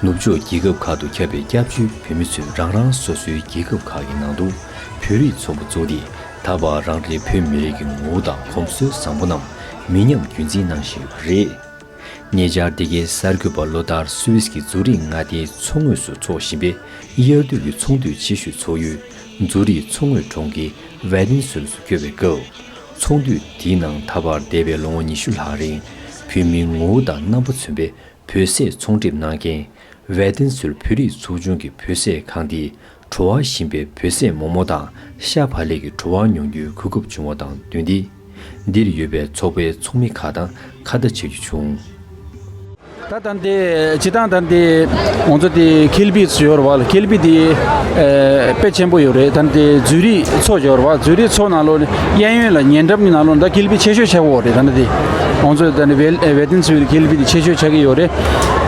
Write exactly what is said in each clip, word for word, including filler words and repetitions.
ནུབ་ཕྱོགས་རྒྱལ་ཁབ་ཁག་ཏུ་ཁྱབ་པའི་སྐྱབས་བཅོལ་བོད་མི་ཚོས་རང་རང་སོ་སོའི་རྒྱལ་ཁབ་ཁག་གི་ནང་དུ་བོད་རིགས་ཚོགས་པ་བཙུགས་ཏེ། ད་བར་རང་རེའི་བོད་མི་རིགས་ཀྱི་ངོ་བོ་དང་གོམས་སྲོལ་བཟང་པོ་རྣམས་མི་ཉམས་རྒྱུན་འཛིན་གནང་བཞིན་ཡོད་པ་རེད། ཉེ་ཆར་འདི་གའི་གསར་འགོད་པ་ལོ་ལྟར་སུད་སི་གི་ཛུ་རིག་མངའ་སྡེའི་མཚོ་ངོས་སུ་འཚོགས་བཞིན་པའི་དབྱར་དུས་ཀྱི་ཚོང་འདུས་ཆེ་ཤོས་ཚོགས་ཡུལ་ཛུ་རིག་མཚོ་ངོས་གྲོང་ཁྱེར་ཝེ་ཏན་སུལ་སུ་བསྐྱོད་པའི་སྐབས། ཚོང་འདུས་འདིའི་ནང་ད་བར་འདས་པའི་ལོ་ངོ་ཉི་ཤུ་ལྷག་རིང་བོད་མིའི་ངོ་བོ་དང་རྣམ་པ་མཚོན་པའི་བོད་ཟས་ཚོང་འགྲེམས་གནང་མཁན་ཝེ་ཏན་སུལ་བོད་རིགས་ཚོགས་ཆུང་གི་བོད་ཟས་ཁང་འདིས་བྲོ་བ་ཞིམ་པའི་བོད་ཟས་མོག་མོག་དང་ཤ་བག་ལེབ་ཀྱི་བྲོ་བ་མྱོང་རྒྱུའི་གོ་སྐབས་བྱུང་བ་དང་བསྟུན་ཏེ། འདིར་ཡོད་པའི་ཚོགས་པའི་ཚོགས་མི་ཁག་དང་ཁ་བརྡ་བྱ་རྒྱུ་བྱུང་། ད་ད་འདི་སྤྱི་བཏང་ད་འདི་ང་ཚོ་དེ་ཁེལ་པི་ཡོད་རེད་བ། ཁེལ་པི་དེ་ཨེ་དཔེ་ཆེན་པོ་ཡོད་རེད། ད་འདི་ཛུ་རིག་མཚོ་ཡོད་རེད་བ། ཛུ་རིག་མཚོ་ནང་ལོགས་གཡས་གཡོན་ལ་ཉེ་འགྲམ་གྱི་ནང་ལོགས་ད་ཁེལ་པི་ཆེ་ཤོས་ཆགས་ཡོད་རེད། ད་འདི་ང་ཚོ་ད་འདི་ཝེ་ཝེ་ཏན་སུལ་ཁེལ་པི་དེ་ཆེ་ཤོས་ཆགས་ཀྱི་ཡོད་རེད།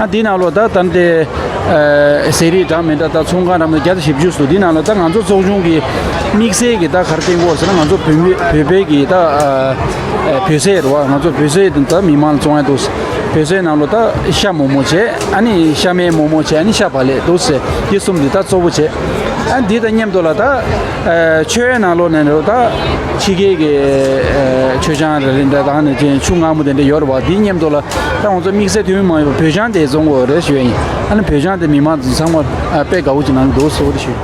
ཨ་འདི་ནང་ལོགས་ད་ད་འདི་ཨ་ཟས་རིགས་འདྲ་མི་འདྲ་ད་ཚོང་ཁང་འདྲ་མི་འདྲ་བརྒྱ་དང་བཞི་བཅུ་ཙམ་འདུག་འདི་ནང་ལ་ད་ང་ཚོ་ཚོགས་ཆུང་གི་དམིགས་བསལ་གྱི་ད་ག་རེ་བསྟན་གྱི་ཡོད་ཟེར་ན། ང་ཚོ་བོད་མི་བོད་པའི་གི་ད་ཨ་ཨ་བོད་ཟས་རེད་བ། ང་ཚོ་བོད་ཟས་དེ་ད་མི་མང་ལ་བཙོང་ཡ་འདུག་བོད་ཟས་ནང་ལ་ད་ཤ་མོག་མོག་བྱས། ཨ་ནི་ཤ་མེད་མོག་མོག་བྱས། ཨ་ནི་ཤ་བག་ལེབ་འདུག་ཟེར། འདི་གསུམ་འདི་ད་གཙོ་བོ་བྱས། ཨ་འདི་དང་མཉམ་དུ་ལ་ད་ཨ་མཆོད་ཡའི་ནང་ལོགས་ནས་ད་ཕྱི་རྒྱལ་གྱི་ཨ་མཆོད་ཆང་རེ་རེ་འདྲ་དང་ནི་ཆུ་མངར་མོ་དེ་འདྲ་ཡོད་རེད་བ། འདི་མཉམ་དུ་ལ་ད་ང་ཚོ་དམིགས་བསལ་ཐོན་མ་ཡོད་པ་བོད་ཆང་དེ་བཙོང་དགོས་རེད་ཞུ་ཡ་ཡིན། ཨ་ནི་བོད་ཆང་དེ་མི་མང་ཚང་མ་ཨ་དཔེ་དགའ་བོ་ཅིག་གནང་འདུག་ཟེར་བ་དེ་ཞུ།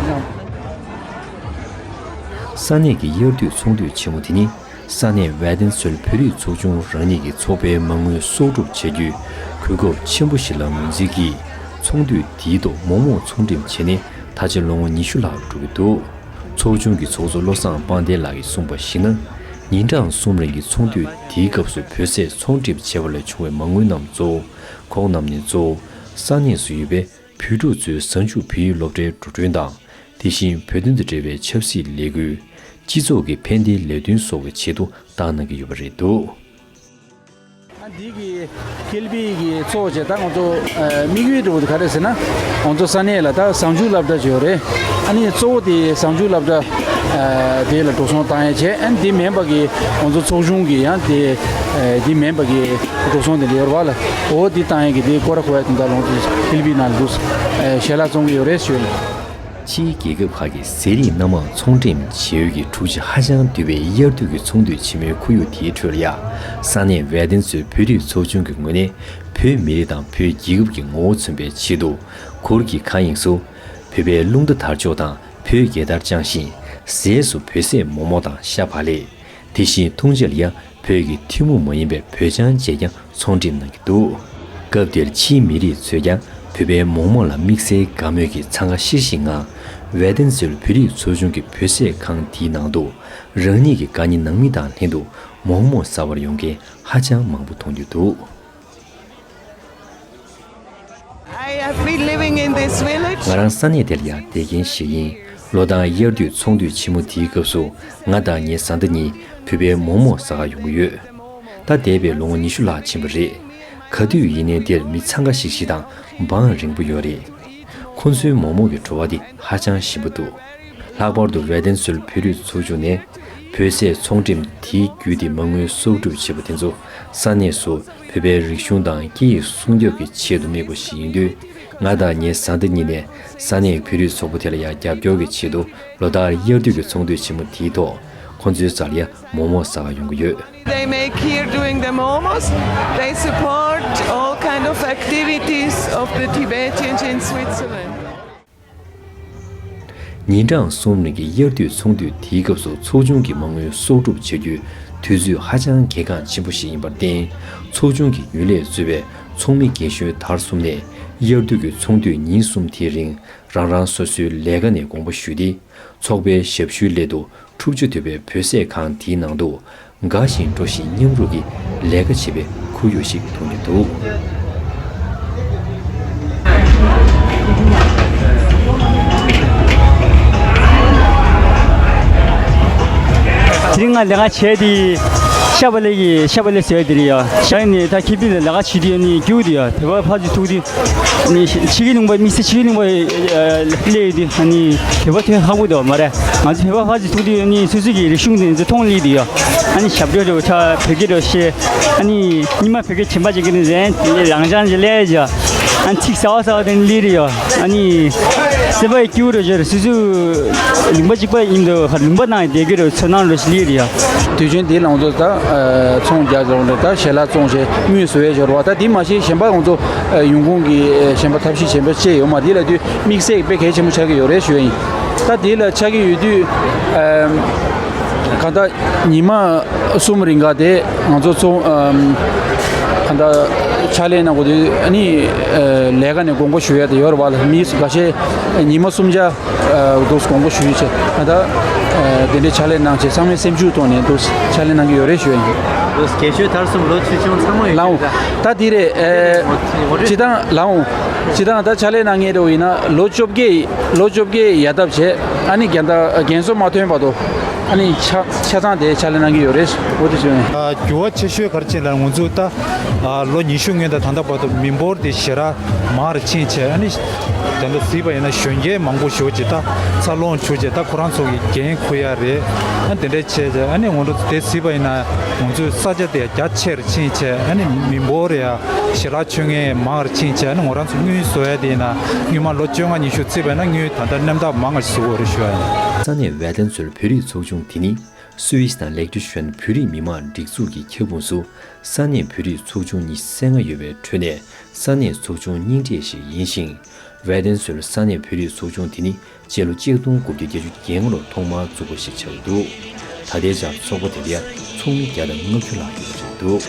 ས་གནས་ཀྱི་དབྱར་དུས་ཚོང་འདུས་ཆེན་མོ་དེ་ནི་ས་གནས་ཝེ་ཏན་སུལ་བོད་རིགས་ཚོགས་ཆུང་རང་ཉིད་ཀྱི་ཚོགས་པའི་མ་དངུལ་གསོག་སྒྲུབ་བྱ་རྒྱུའི་གོ་སྐབས་ཆེན་པོ་ཞིག་ལ་ངོས་འཛིན་གྱིས། ཚོང་འདུས་འདིའི་ཐོག་མོག་མོག་ཚོང་འགྲེམས་བྱས་ནས་ད་ཆ་ལོ་ངོ་ཉི་ཤུ་ལྷག་འགྲོ་གི་འདུག་ཚོགས་ཆུང་གི་ཚོགས་གཙོ་བློ་བཟང་དཔལ་ལྡན་ལགས་ཀྱིས་གསུངས་པར་གཞིགས་ན། ཉིན་གྲངས་གསུམ་རིང་གི་ཚོང་འདུས་འདིའི་སྐབས་སུ་བོད་ཟས་ཚོང་འགྲེམས་བྱས་པ་ལས་བྱུང་བའི་མ་དངུལ་རྣམས་གཙོ་བོ། ཁོང་རྣམས་ནས་གཙོ་བོ་ས་གནས་སུ་ཡོད་པའི་བོད་ཕྲུག་ཚོའི་གཟའ་མཇུག་བོད་ཡིག་སློབ་གྲྭའི་འགྲོ་གྲོན་དང་། དེ་བཞིན་བོད་དོན་དང་འབྲེལ་བའི་ཆབ་སྲིད་ལས་འགུལ། སྤྱི་ཚོགས་ཀྱི་ཕན་བདེའི་ལས་དོན་སོགས་ཀྱི་ཆེད་དུ་བཏང་གནང་གི་ཡོད་པ་རེད་འདུག་ཨ་འདི་གི་ཁེལ་པི་གི་གཙོ་བོ་བྱས་ད་ང་ཚོ་ཨ་དམིགས་ཡུལ་འདྲ་བོ་དེ་ག་རེ་ཟེར་ན། ང་ཚོ་ས་གནས་ལ་ད་གཟའ་མཇུག་སློབ་གྲྭ་ཅིག་ཡོད་རེད། ཨ་ནི་གཙོ་བོ་དེ་གཟའ་མཇུག་སློབ་གྲྭ་ཨ་དེ་ལ་འགྲོ་སོང་བཏང་ཡ་བྱས། ཨ་ནི་དེ་མིན་པ་གི་ང་ཚོ་ཚོགས་ཆུང་གི་ཡང་དེ་ཨ་དེ་མིན་པ་གི་འགྲོ་སོང་དེ་འདྲ་ཡོད་རེད་བ་ལ། འོ་དེ་བཏང་ཡ་གི་དེ་སྐོར་ར་ཁོ་ཡ་དེ་འདྲ་ལོངས་དེ་ཁེལ་པི་ནང་ལ་འདུག་ཨ་ཞལ་ལག་བཙོང་གི་ཡོད་རེད་ཞུས་ལ། ཕྱིའི་རྒྱལ་ཁབ་ཁག་གི་ཟས་རིགས་སྣ་མང་ཚོང་འགྲེམས་བྱེད་འོས་ཀྱི་འཁྲུག་ཆ་ཧ་ཅང་དོད་པའི་དབྱར་དུས་ཀྱི་ཚོང་འདུས་ཆེན་མོའི་ཁོར་ཡུག་དེའི་ཁྲོད་ལ་ཡ། ས་གནས་ཝེ་ཏན་སུའི་བོད་རིགས་ཚོགས་ཆུང་གི་ངོས་ནས་བོད་མི་རིགས་དང་བོད་རྒྱལ་ཁབ་ཀྱི་ངོ་བོ་མཚོན་པའི་ཆེད་དུ། གུར་གྱི་མཁའ་དབྱིངས་སུ་བོད་པའི་རླུང་རྟ་དར་ལྕོག་དང་བོད་རྒྱལ་དར་བཅངས་ཤིང་། ཟས་སུ་བོད་ཟས་མོག་མོག་དང་ཤ་བག་ལེབ། དེ་བཞིན་འཐུང་ཆས་ལ་ཡ་བོད་ཀྱི་ཐུན་མོང་མ་ཡིན་པའི་བོད་ཆང་བཅས་ཀྱང་ཚོང་འགྲེམས་གནང་གི་འདུག་སྐབས་དེར་ཕྱིའི་མི་རིགས་ཚོས་ཀྱང་བོད་པའི་མོག་མོག་ལ་དམིགས་བསལ་དགའ་མོས་ཀྱིས་འཚང་ཁ་ཤིག་ཤིག་ངང་། ཝེ་ཏན་སུལ་བོད་རིགས་ཚོགས་ཆུང་གི་བོད་ཟས་ཁང་འདིའི་ནང་དུ་རང་ཉིད་ཀྱི་དགའ་ཉེ་ནང་མི་དང་ལྷན་དུ་མོག་མོག་ཟ་བར་ཡོང་མཁན་ཧ་ཅང་མང་པོ་མཐོང་རྒྱུ་འདུག I have been living in this village. ང་རང་ས་གནས་དེ་ལ་ཡང་བསྡད་མཁན་ཞིག་ཡིན། ལོ་ལྟར་དབྱར་དུས་ཚོང་འདུས་ཆེན་མོ་དེའི་སྐབས་སུ་ང་དང་ངའི་བཟའ་ཟླ་གཉིས་བོད་པའི་མོག་མོག་ཟ་གར་ཡོང་གི་ཡོད། ད་འདས་པའི་ལོ་ངོ་ཉི་ཤུ་ལྷག་ཕྱིན་པ་རེད། ག་དུས་ཡིན་ནའི་འདིར་མི་འཚང་ཁ་ཤིག་ཤིག་དང་འབངས་རིང་པོ་ཡོད་རེད། ཁོ་ཚོའི་མོག་མོག་གི་བྲོ་བ་འདི་ཧ་ཅང་ཞིམ་པོ་འདུག་ལྷག་པར་དུ་ཝེ་ཏན་སུལ་བོད་རིགས་ཚོགས་ཆུང་ནས་བོད་ཟས་ཚོང་འགྲེམས་དེའི་བརྒྱུད་དེ་མ་དངུལ་གསོག་སྒྲུབ་བྱས་པ་དེ་ཚོ་ས་གནས་སུ་བོད་པའི་རིག་གཞུང་དང་སྐད་ཡིག་སྲུང་སྐྱོབ་ཀྱི་ཆེད་དུ་དམིགས་པ་ཞིག་ཡིན་དུས། ང་དང་ངའི་བཟའ་ཟླ་གཉིས་ནས་ས་གནས་བོད་རིགས་ཚོགས་པ་དེ་ལ་ཡང་རྒྱབ་སྐྱོར་གྱི་ཆེད་དུ་ལོ་ལྟར་དབྱར་དུས་ཀྱི་ཚོགས་འདུ་ཆེན་མོ་དེའི་ཐོག་ཁོང་ཚོའི་རྩར་ཡང་མོག་མོག་ཟ་གར་ཡོང་གི་ཡོད། They make here doing the momos. They support all kind of activities of the Tibetans in Switzerland. ཉིན་གྲངས་གསུམ་རིང་གི་དབྱར་དུས་ཚོགས་འདུ་དེའི་སྐབས་སུ་ཚོགས་ཆུང་གི་མ་དངུལ་གསོག་སྒྲུབ་བྱ་རྒྱུའི་དུས་ཚོད་ཧ་ཅང་གལ་འགངས་ཆེན་པོ་ཞིག་ཡིན་པར་བརྟེན། ཚོགས་ཆུང་གི་རྒྱུན་ལས་གཙོས་པའི་ཚོགས་མི་རྒན་གཞོན་དར་གསུམ་ནས་དབྱར་དུས་ཀྱི་ཚོགས་འདུའི་ཉིན་གསུམ་དེའི་རིང་རང་རང་སོ་སོའི་ལས་ཀ་ནས་དགོངས་པ་ཞུས་ཏེ། ཚོགས་པའི་ཞབས་ཞུའི་སླད་དུ་འཁྲུག་ཆ་དོད་པའི་བོད་ཟས་ཁང་དེའི་ནང་དུ་དགའ་ཞིང་སྤྲོ་ཞིང་མཉམ་རུབ་ཀྱིས་ལས་ཀ་བྱེད་པའི་ཁོར་ཡུག་ཞིག་མཐོང་རྒྱུ་འདུག་དེ་རིང་ང་ལས་ཀ་བྱས་ཏེ་ཤ་བག་ལེབ་ཀྱི་ཤ་བག་ལེབ་ཟེར་བ་དེ་རེད་ཡ། ཤ་ནི་ད་ཁེ་པི་ལ་ལས་ཀ་བྱེད་དུས་ནི་སྐྱིད་པོ་འདུག་ཡ། བོད་པ་ཕར་ཚུར་ཐུག་དུས། ནི་ཕྱི་གི་ལུང་པ་དམིགས་བསལ་ཕྱི་གི་ལུང་པ་སླེབས་ཡོད་དུས་ཨ་ནི་བོད་པ་ཐོན་ཧ་གོ་འདུག་མ་རེད། ང་ཚོ་བོད་པ་ཕར་ཚུར་ཐུག་དུས་ཨ་ནི་སོ་སོ་གི་རིག་གཞུང་དེ་ཚོ་མཐོང་སླེབས་འདུག་ཡ། ཨ་ནི་ཞབས་བྲོ་འདྲ་བོ་ཆ་བོད་སྐད་འདྲ་བོ་བཤད། ཨ་ནི་ཉི་མ་བོད་སྐད་གྱེན་པ་བྱེད་ཀྱི་ནི་རེད། ལང་ཅང་ཅིག་སླེབས་ཡོད། ཨ་ནི་ཚིག་གསར་བ་གསར་བ་དེ་ནི་ལི་རེད་ཡ། ཨ་ནི་སེམས་པ་ཡི་སྐྱིད་པོ་རེད་ཤག་སོ་སོ་ལུང་པ་གཅིག་པ་ཡིན་དུས་ཧ་ལུང་པ་ནང་ཡི་བསྡད་ཀྱི་རེད། ཚོར་སྣང་རེད་ཤག་ལི་རེད་ཡ། དུས་ཆེན་འདི་ལ་ང་ཚོ་ད་ཨ་ཚོང་རྒྱག་འགྲོ་འདྲ། ད་ཞལ་ལག་བཙོང་བྱས་དངུལ་བཟོ་ཡས་འབྱོར་བ། ད་འདི་མ་གཞི་གཞན་པ་ང་ཚོ་ཨ་ཡོང་ཁུངས་ཀྱི་ཨ་གཞན་པ་ཐབས་ཤེས་གཞན་པ་བྱས་ཡོད་མ་རེད། འདི་ལ་དུས་དམིགས་བསལ་དཔེ་གལ་ཆེན་པོ་ཆགས་ཀྱི་ཡོད་རེད་ཞུ་ཡ་ཡིན། ད་འདི་ལ་ཆགས་ཀྱི་ཡོད་དུས་ཨ་གང་ལྟར་ཉི་མ་གསུམ་རིང་ག་དེ་ང་ཚོ་ཚོང་ཨ་གང་ལྟར་ཕྱག་ལས་གནང་དགོས་དུས། ཨ་ནི་ཨ་ལས་ཀ་ནས་དགོངས་པ་ཞུ་ཡ་དེ་ཡོད་རེད་བ། ལ་མི་འགའ་ཤས་ཉི་མ་གསུམ་ཆ་ཨ་འདུག་དགོངས་པ་ཞུ་ཡི་ཆེ། ད་ལྟ་ཨ་དེ་འདྲའི་ཕྱག་ལས་གནང་བྱས་ཚང་མས་སེམས་ཤུགས་ཐོག་ནས་འདུག་ཕྱག་ལས་གནང་གི་ཡོད་རེད་ཞུ་ཡ་ཡིན། དགེ་ཆོས་དར་གསུམ་ལོ་ཆུང་ཆུང་ཚང་མ་ཡོད། ལའོ། ད་དེ་རེད། ཨེ་ཅི་དང་ལའོ། ཅི་དང་ད་ཕྱག་ལས་གནང་མཁན་རེ་བ་ཡིན་ན་ལོ་བཅོ་བརྒྱད་ལོ་བཅོ་བརྒྱད་ཡར་ལྟ་བྱས། ཨ་ནི་རྒན་ད་རྒན་གསོ་མ་ཐོན་བར་དུ་ཨ་ནི་ཆ་ཆ་ཚང་དེ་ཕྱག་ལས་གནང་གི་ཡོད་རེད། འོ་དེ་བྱུང་། ཨ་འགྱུར་བ་ཆེ་ཤོས་ག་རེ་ཕྱིན་ལ་ང་ཚོ་ད་ཨ་ལོ་ཉི་ཤུ་སྔོན་དང་ད་ལྟ་བར་དུ་མི་འབོར་དེ་ཞེ་དྲག་མང་རུ་ཕྱིན་བྱས། ཨ་ནི་ད་ལྟ་གཟིགས་པ་ཡིན་ན་གཞོན་སྐྱེས་མང་པོ་ཞེ་པོ་ཅིག་ད་འཚར་ལོངས་བྱུང་བྱས། ད་ཁོ་རང་ཚོ་གི་འགན་འཁུར་ཡ་རེད། ཨ་དེ་འདྲ་བྱས་བྱས་ཨ་ནི་ང་ཚོ་དེ་གཟིགས་པ་ཡིན་ན་ང་ཚོའི་ས་ཆ་དེ་རྒྱ་ཆེར་ཕྱིན་བྱས། ཨ་ནི་མི་འབོར་ཡ་ཞེ་དྲག་ཆུང་ངེས་མང་རུ་ཕྱིན་བྱས། ཨ་ནི་ང་རང་ཚོ་དངུལ་བཟོ་ཡ་དེ་ཡིན་ན་སྔོན་མ་ལོ་བཅོ་ལྔ་ཉི་ཤུ་བརྩིས་པ་ཡིན་ན་དངུལ་ད་ལྟ་རྣམ་དག་མང་ང་བཟོ་དགོས་རེད་ཞུ་བ་ཡིན། ས་གནས་ཝེ་ཏན་ཚོལ་བོད་རིགས་ཚོགས་ཆུང་དེ་ནི་སུད་སི་དང་ལེག་ཏི་ཤན་བོད་རིགས་མི་མང་སྒྲིག་འཛུགས་ཀྱི་ཁྱབ་ཁོངས་སུ་ས་གནས་བོད་རིགས་ཚོགས་ཆུང་ཉི་ཤུ་རྩ་ལྔ་ཡོད་པའི་ཁྲོད་ནས་ས་གནས་ཚོགས་ཆུང་རྙིང་གྲས་ཤིག་ཡིན་ཞིང་། ཝེ་ཏན་ཚོལ་ས་གནས་བོད་རིགས་ཚོགས་ཆུང་དེ་ནི་སྤྱི་ལོ་གཅིག་སྟོང་དགུ་བརྒྱ་བརྒྱད་ཅུ་གྱ་ལྔ་ལོར་ཐོག་མར་བཙུགས་པ་ཞིག་ཆགས་ཀྱི་འདུག་ད་ལྟའི་ཆར་ཚོགས་པ་དེ་དེར་ཚོགས་མི་བརྒྱ་དང་ལྔ་བཅུ་ལྷག་ཡོད་པ་རེད་འདུག